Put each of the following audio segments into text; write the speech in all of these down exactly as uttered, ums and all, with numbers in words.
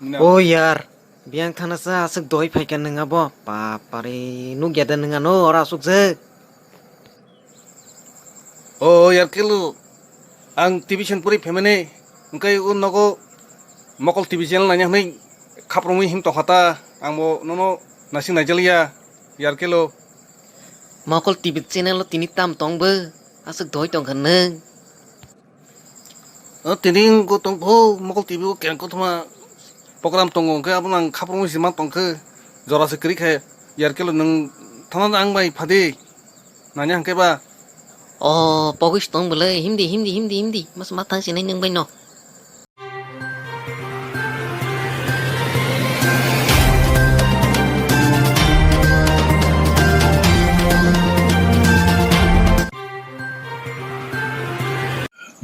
O yar, biyang thana sa aswk doi phaikha nwng abo. Papari, nukya de nwng ano oro aswk jek. O yar kelo, ang T V sen puri phaimani, hwnkhe o nogo Mokol T V channel naina hwnwi khaprwngwi him tongkha ta, ang bo nono naising naijaliya, yar kelo. Mokol T V channel o tini tam tong bo, aswk doi tongkha nwng. O tini wngkha tongkho Mokol T V o kereng kothoma program tongo, hwnkhe abono ang khaprwngwi se ma tongkhe, jora se kwrwi khe, yar kelo nwng thana ang bai phadi, naina hwnkhe ba. O pogwi se tong bwlai, himdi, himdi, himdi, himdi, mas ma thang sinai nwng bai no.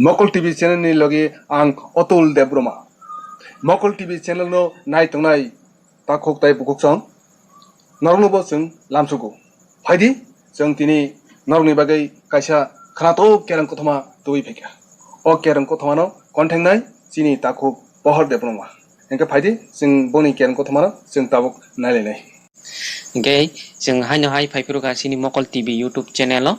Mokol T V channel ni logi ang Otul Debbarma. Mokol T V channel no nai tongnai takhuk tai bukhuk song norokno bo chwng lamsugo. Phaidi, chwng tini norokni bagwi kaisa khwnathok kereng kothoma tubui phaikha. O kereng kothomano konthengnai chini takhuk Pohor Debbarma. Hwnkhe phaidi, chwng boni kereng kothomano chwng tabuk nailainai. Hwnkhe chwng haino hai phai phuru kha chini Mokol T V YouTube channel o.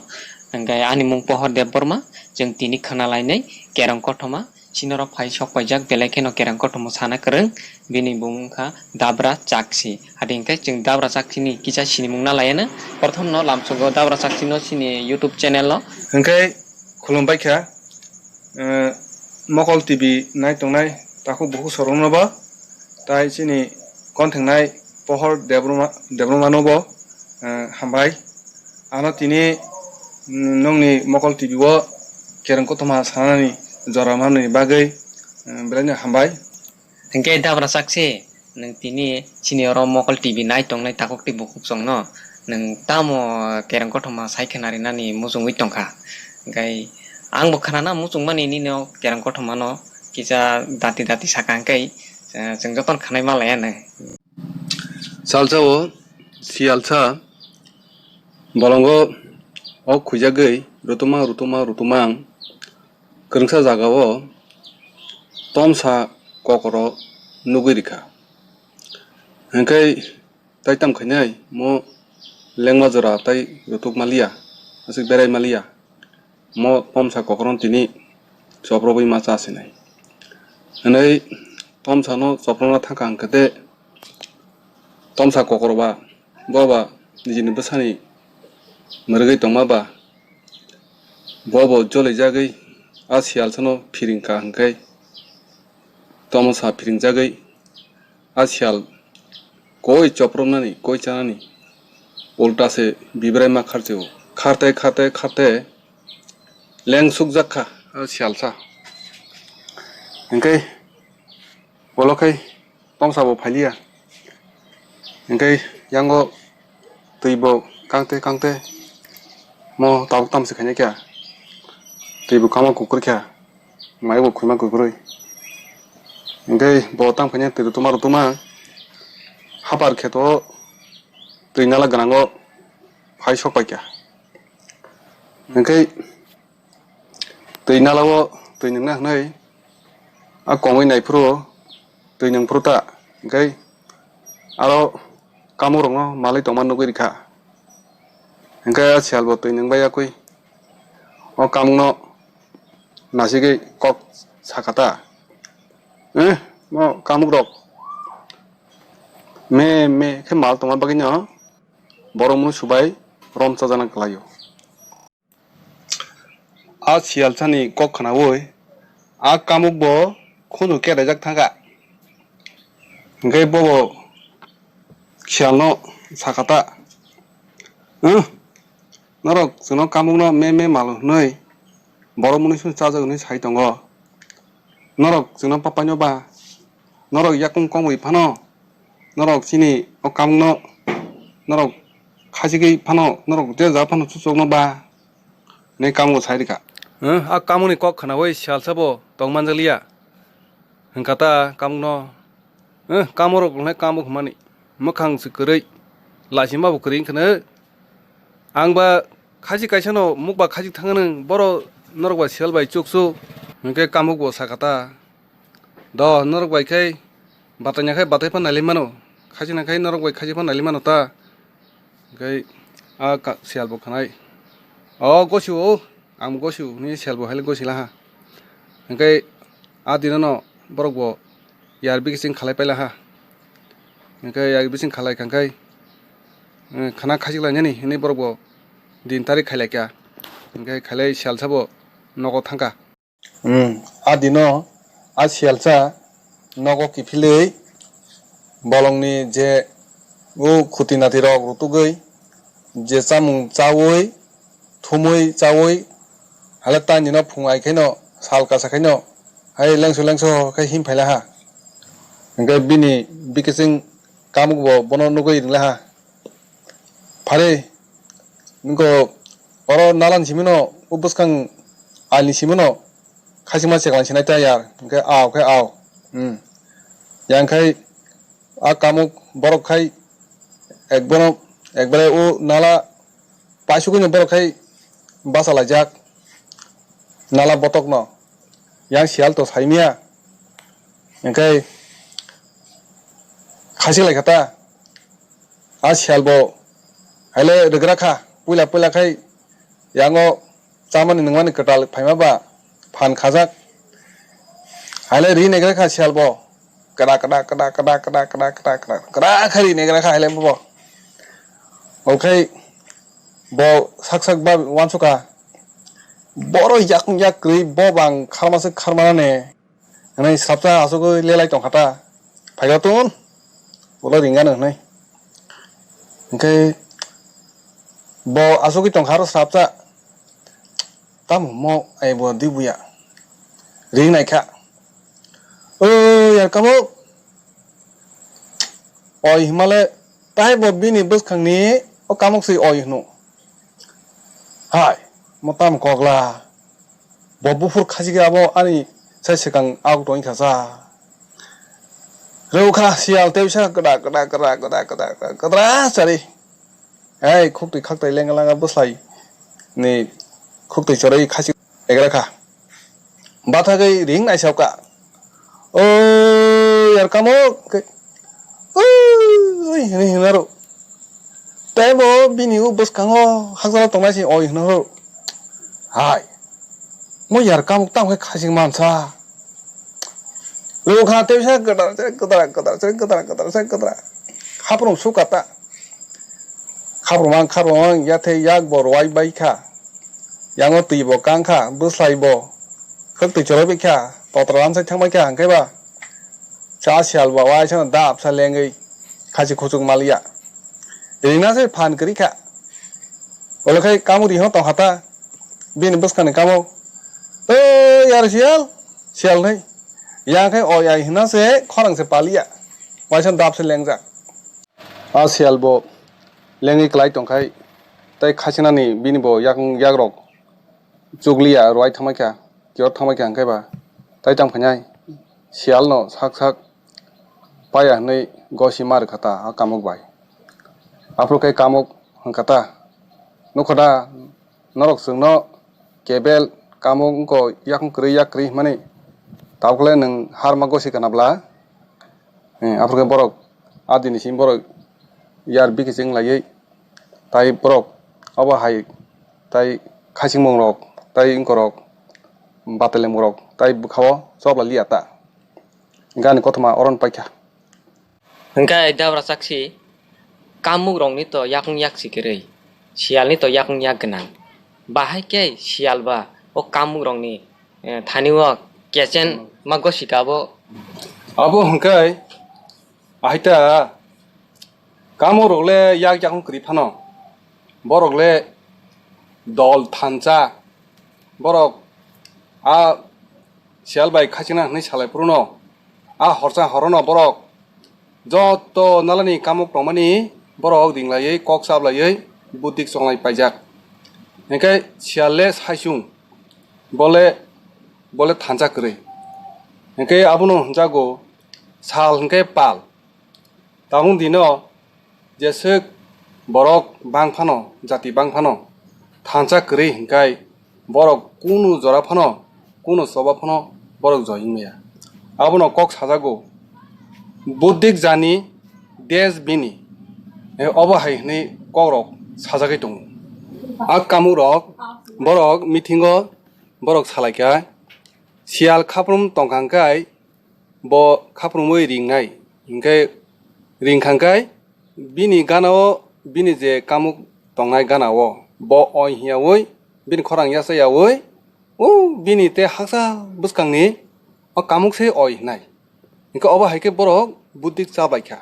Hwnkhe ani mung Pohor Debbarma, chwng tini khwnalainai kereng kothoma. Chini oro phai sok paijak, belai kheno kereng kothoma sana kwrwng, bini bumung kha Dabra Chakchi. Hadi hwnkhe chwng Dabra Chakchini kisa sinimung nalaiyano. Prothom no lamsugo Dabra Chakchino chini YouTube channel o. Hwnkhe khulumbai kha, eh, Mokol T V nai tongnai takhuk bukhuk sorokno bo, tai chini konthengnai Pohor Debbarma, Debbarmano bo, eh, hambai. Ano tini, mm, nongni Mokol T V o kereng kothoma sanani jora manani bagwi, mm, belai no hambai. Hwnkhe Dabra Chakchi, nwng tini chini oro Mokol T V nai tongnai takhuk tei bukhuk songno nwng tamo kereng kothoma sai khwna rinani muchungwi tongkha? Hwnkhe angbo khwnana muchungmani nini o kereng kothomano kisa dati dati saka hwnkhe, eh, chwng jotono khwnai malaya nwng. Salsa o siyalsa bolongo ok khuijagwi rutumang rutumang rutumang kwrwngsa jagao tomsa kokoro nugwi rikha. Hwnkhe tai tamo khainai mo lengma jora tai rutuk maliya, aswk berai maliya. Mo tomsa kokoron tini choprobwi ma cha sinai. Hwnwi tomsano choprona thangkha hwnkhe de tomsa kokoroba boba nijini bwsani mwrwgwi tongma ba bobo jolijagwi a siyalsano phiringkha hwnkhe tomsa phiringjagwi a siyal koi chopropnani, koi chanani, ulta se Bibrai ma kharchio. Kharte, kharte, kharte, leng sukjak kha, a siyalsa. Hwnkhe, bolo khai tomsa bo phailiya. Hwnkhe, yango twi bo kangte, kangte, mo tabuk tamsi khainai kha. Twi bo kama kukrwi kha. Mai bo khwima kwkrwi. Hwnkhe bo tang phaina twi rutuma rutuma hapar kheto twi nala gwnango phai sok paikha. Hwnkhe twi nalao twi nwngna hwnwi a kongwi naiphuru twi nwngphuru ta hwnkhe aro kamurokno malwi tongma nugwi rikha. Hwnkhe a siyal bo twi nwngbai yakwi o kamukno nasigwi kok sakha ta, "Eh, mo kamukrok me me khe mal tongma bagwino borok mwnwi subai rom chajana kwlaio." A siyalsani kok khnaui a kamuk bo khunu keraijak thangkha. Hwnkhe bobo siyalno sakha ta, "Huh, norok chwngno kamukno me me mal hwnwi borok mwnwi sung chajak hwnwi sai tongo. Norok chwngno papaino ba, norok yakung kongwi phano, norok chini o kamukno norok khachigwi phano, norok je ja phano chuchokno ba," hwnwi kamuk sai rikha. Huh, a kamukni kok khnaui siyalsa bo tong manjakliya. Hwnkha ta kamukno, "Eh, kamurok hwnwi kamuk hwnmani, mwkhang se kwrwi, lachima bo kwrwi wngkha nw. Ang ba khachik kaisano muk ba khachik thangwi nw, boro norok ba siyal bai chukchu." Hwnkhe kamuk bo sakha ta, "Do, norok bai khai Batai ya khai batai pha nailai mano. Khachi na khai norok bai khachi pha nailai mano ta. Hwnkhe a ka-, siyal bo khanai. O gosio, ang gosio, ni siyal bo hai gosi la ha. Hwnkhe a dino no borok bo yar bikising khalai paila ha. Hwnkhe yar bising khalai kha khai, eh, khana khachik lai nani hinwi borok bo din tarik khailai kha. Hwnkhe khailai siyal sabo nogo thangkha. Hmm, a dino a siyalsa nogo kiphilwi bolongni je o khuti nati rok rutugwi je chamung chawi thumwi chawi hale tani no phung ai khaino sal kasa khaino hai lengso lengso khe him phaila ha. Hwnkhe bini bikising kamuk bo bono nugwi ringla ha. Phare, nokho oro nalan simino, o bwskang alni simino, khachima cheklang sinai ta yar, hwnkhe aw khe aw. Hmm. Yang khai a kamuk borok khai ekbono, ekbare o nala paisugwino borok khai bachalaijak nala botokno. Yang siyal to saimia, hwnkhe khachik lai kha ta. A siyal bo haile rwgra kha, puila puila khai yango chamani nungmani kwtal phaima ba phan khajak. Haile ri negra kha siyal bo, kwda kwda kwda kwda kwda kwda kwda kwda kwda kha ri negra kha haile bo. Okhai bo sak sak ba uansukha, boro yakung yak kwrwi bo bang kharmaswk kharmanane. Hwnwi swrapsa asugwi lelai tongkha ta, phaigo tun, ulo ringano hwnwi. Hwnkhe bo asugwi tongkha aro swrapsa, tamo mo ai bo di buya ring naikha. O yar kamuk, oi himale tai bo bini bwskangni o kamuk se oi hwno. Hai, mo tamo kokla. Bo buphur khachigwi abo ani sai swkang aok tongwi kha sa. Rw kha siyal tei bisa kwda kwda kwda kwda kwda kwda kwda chari. Hei, khuktwi khaktai lenga langa bwslai ni khuktwi chorwi khachigwi egra kha. Bathagwi ring naisao kha. O yar kamuk khe, ui, ui, hinwi hwnaro. Tei bo bini o bwskango hakjalo tongnai se oi hwnaro. Hai, mo yar kamuk tamo khe khachik mansa. Rw kha tei bisa kwdar se kwdar, kwdar se kwdar, kwdar se kwdar. Haprum sukha ta. Khaprumang khaprumang yathai yak bo rwai bai kha. Yango twi bo kang kha, bwslai bo khwk twi choroi bai kha, totra lamsai thang bai kha, hwnkhe ba cha siyal ba waisa no dap sa lengwi khachi khuchuk maliya. Ringna se phan kwrwi kha. Olo khai kamuk ri ho tong kha ta, bini bwskang ni kamuk. O yar siyal, siyal nai. Yang khai oi ai hwnna se khorang se paliya. Waisa no dap se lengjak. A siyal bo lengwi kwlai tongkhai, tei khachinani bini bo yakung yakrok chukliya rwai thangbai kha, kiyor thangbai kha hwnkhe ba, tai tang phainai siyal no sak sak paya hwnwi gosi ma rwkha ta a kamuk bai. Aphuru khe kamuk hwnkha ta, "Nukho da, norok chwngno kebel kamuk wngkho yakung kwrwi yak kwrwi hwnmani, tabukle nwng har ma gosi kana bla?" Eh, aphuru khe borok a dini simi borok yar bikising laiwi, tai borok obo hai tai khachingmung rok, tai wngkorok, batelengmung rok, tai bwkha-o chobla liya ta. Gani kothoma oro no paikha. Hwnkhe dabra chakchi, kamuk rokni to yakung yak si kwrwi, siyalni to yakung yak gwnang. Bahai khe siyal ba o kamuk rokni, eh, thani o kechen ma gosi ka bo. Abo hwnkhe ahaita kamuk rok le yak yakung kwrwi phano, borok le dol thansa, borok a siyal bai khachikna hwnwi salai phuru no, a horsa horo no borok joto nalani kamuk tongmani borok ringlaiwi kok chaplaiwi budik chonglai paijak. Hwnkhe siyal le saichung, bole, bole thansa kwrwi. Hwnkhe abono hwnjago sal hwnkhe pal. Tabuk dino jeswk borok bang phano, jati bang phano, thansa kwrwi hwnkhe borok kunu jora phano, kunu choba phano borok joy wngmaya. Abono kok sajago, Buddhik jani des bini, eh, obo hai hwnwi kokrok sajagwi tongo. A kamukrok borok meeting-o borok salaikha, siyal khaprum tongkha hwnkhe bo khaprumwi ringnai, hinkhe ringkha hwnkhe bini gana-o bini je kamuk tongnai gana-o bo oi hwnyaui bini khorang yachayaui, o bini tei haksa bwskangni o kamuk se oi hwnai. Hinkhe obo hai khe borok buddhik cha bai kha.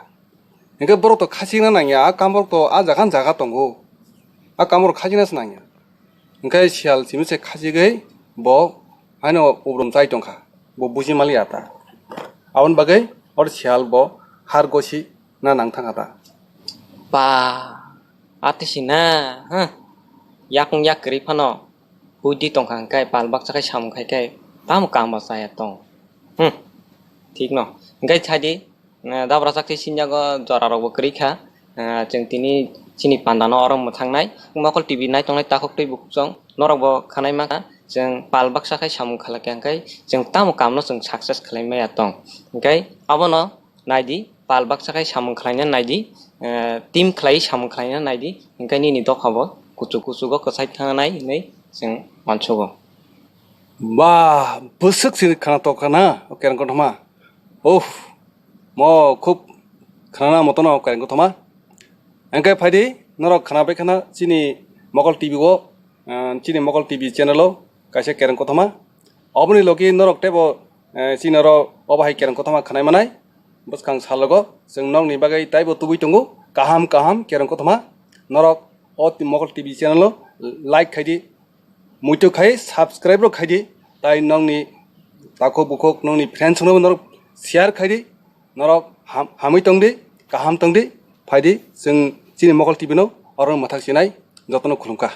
Hinkhe borok to khachikna nangya, a kamborok to a jaga jaga tongo. A kamborok khachikna se nangya. Hinkhe siyal simi se khachigwi bo haino ubrum chai tongkha. Bo buji maliya ta. Aboni bagwi oro siyal bo har gosi na nang thangkha ta. Ba, atisi na, huh? Yakung yak kwrwi phano huidi tongkha hinkhe pal baksa khai samung khai khe tamo kama chaya tong. Hmm. Thik no. Hinkhe saidi, eh, dabra chakti sinjago jora rokbo kwrwi kha. Eh, chwng tini chini panda no oro mwthangnai. Mokol T V nai tongnai takhuk twi bukhuk chwng norok bo khanai mankha. Chwng pal baksa khai samung khalai kha hinkhe chwng tamo kam no chwng success khalai maya tong. Hinkhe abono naidi, pal baksa khai samung khlaina naidi, eh, team khlai samung khlaina naidi, hinkhe nini dopha bo kuchuk kuchugo kwchai thangnai hinwi chwng uansugo. Ba, bwswk sini khana tokha na, o kereng kothoma. Uff, mo khub khanana motono kereng kothoma. Hinkhe phaidi, norok khana bai khana chini Mokol T V o, eh, chini Mokol T V channel o kaisa kereng kothoma. Oboni logi norok teibo, eh, chini oro obo hai kereng kothoma khanai manai. Bwskang salogo chwng nokni bagwi taibo tubui tongo kaham kaham kereng kothoma. Norok o Mokol T V channel o like khaidi, muitu khai subscribe rok khaidi, tai nokni takhuk bukhuk nokni friends rokno norok share khaidi. Norok ham-, hamwi tongdi, kaham tongdi, phaidi chwng chini Mokol T V no oro mwthak sinai jotono khulumkha.